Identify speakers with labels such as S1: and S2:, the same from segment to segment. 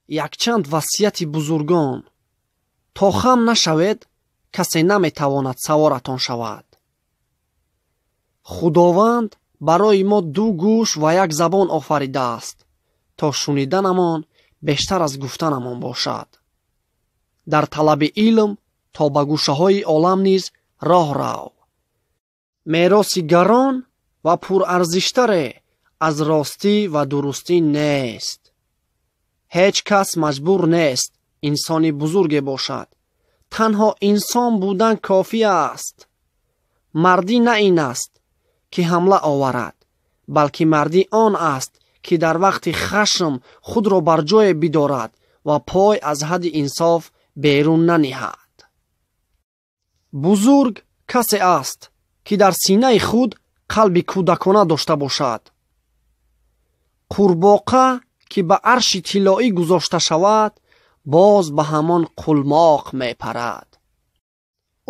S1: Якчанд васияти бузургон. То хам нашавед, касе наметавонад саворатон шавад. Худованд барои мо ду гӯш ва як забон офаридааст, то шуниданамон бештар аз гуфтанамон бошад. Дар талаби илм то ба гӯшаҳои олам низ роҳ рав. Мероси гарон ва пурарзиштаре аз ростӣ ва дурустӣ нест. Ҳеҷ кас маҷбур нест инсони бузурге бошад. Танҳо инсон будан кофӣ аст. Мардӣ на ин аст, ки ҳамла оварад, балки мардӣ он аст, ки дар вақти хашм худро бар ҷое бидорад ва пой аз ҳадди инсоф берун наниҳад. Бузург касе аст, ки дар синаи худ қалби кӯдакона дошта бошад. Қурбоқа, ки ба арши тиллоӣ гузошта шавад, боз ба ҳамон қулмоқ мепарад.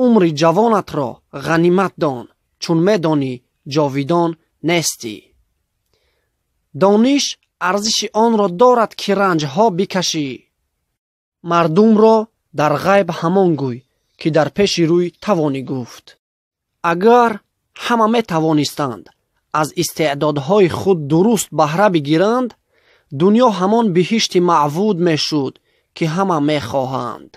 S1: Умри ҷавонатро ғанимат дон, чун медонӣ ҷовидон нестӣ. Дониш арзиши онро дорад, ки ранҷҳо бикашӣ. Мардумро дар ғайб ҳамон гӯй, ки дар пеши рӯй тавонӣ гуфт. Агар ҳама метавонистанд аз истеъдодҳои худ дуруст баҳра бигиранд, дунё ҳамон биҳишти маъвуд мешуд, ки ҳама мехоҳанд.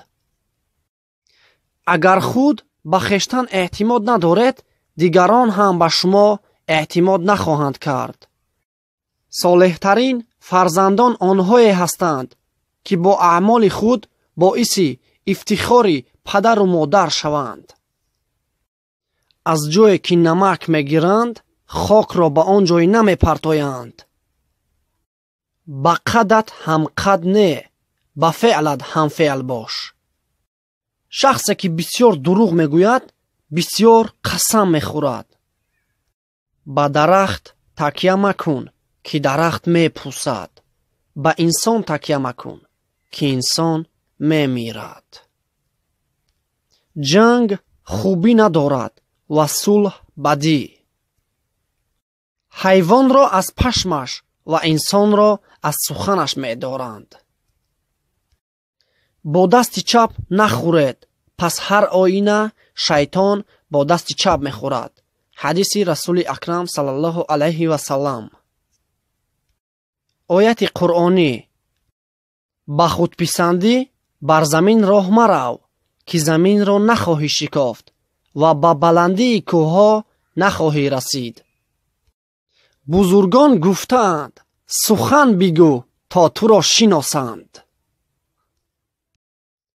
S1: Агар худ ба хештан эътимод надоред, дигарон ҳам ба шумо эътимод нахоҳанд кард. Солеҳтарин фарзандон онҳое ҳастанд, ки бо аъмоли худ боиси ифтихори падару модар шаванд. Аз ҷое ки намак мегиранд, хокро ба он ҷой намепартоянд. Ба қадат ҳамқад не, ба феълат ҳамфеъл бош. Шахсе ки бисёр дурӯғ мегӯяд, бисёр қасам мехӯрад. Ба дарахт такя макун, ки дарахт мепӯсад. Ба инсон такя макун, ки инсон мемирад. Ҷанг хубӣ надорад ва сулҳ бадӣ. Ҳайвонро аз пашмаш ва инсонро аз суханаш медоранд. Бо дасти чап нахӯред, пас ҳар оина шайтон бо дасти чап мехӯрад. Ҳадиси Расули Акрам саллаллоҳу алайҳи васаллам. Ояти қуръонӣ: ба худписандӣ бар замин роҳ марав, ки заминро нахоҳӣ шикофт ва ба баландии кӯҳҳо нахоҳӣ расид. Бузургон гуфтаанд: сухан бигӯ, то туро шиносанд.